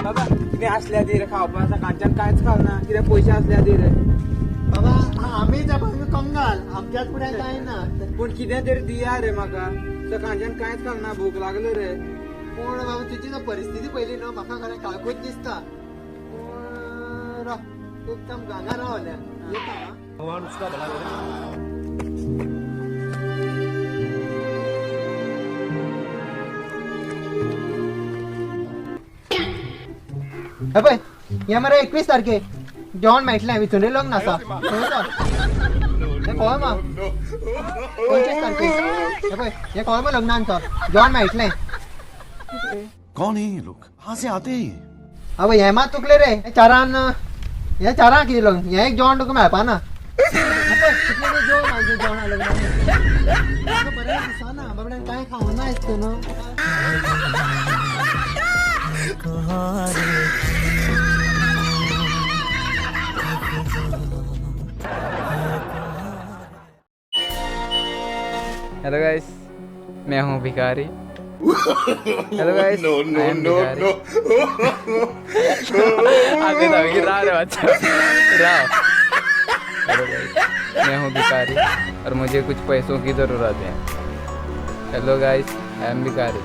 बाबा कितें आसल्या दी रे खावपाक, सकाळच्यान कांयच खावना, कितें पयशे आसल्या दी रे. बाबा आमी कंगाल, आमच्याच फुड्यान कांय ना. पूण कितें तरी दिया रे म्हाका, सकाळच्यान कांयच खालना, भूक लागली रे. पूण बाबा तुजी परिस्थिती पयली न्हू, म्हाका खरें काळकूच दिसता. पूण राव एकदम गाना रावल्या येता. भगवान उसका भला करे. हे पळय हे मरे 21 तारखे जेवण मेळटलें, विचोणे लग्न आसा. हे कोळमा 25 तारखे, हे पळय हे कोळमा लग्नांचो जेवण मेळटलें. कौन है ये लोग, कहाँ से आते हैं? अबे हे मात चुकले रे, हे चारान हे चारांक कितें लग्न, हे एक जेवण तुका मेळपा ना. कितले जेवण म्हाजें जेवण लग्न बरें दिसना बाबड्यान, कांय खावना आसता न्हू. हेलो गाइस, मैं हूँ भिखारी. Hello guys, no no no no. आगे राव रे बच्चा राव. हेलो गाइस, मैं हूँ भिखारी और मुझे कुछ पैसों की ज़रूरत है. हेलो गाइस, I am भिखारी.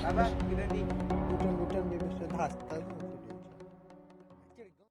बाबा कितें दी. उठून उठून बी बेश्टे धांसता.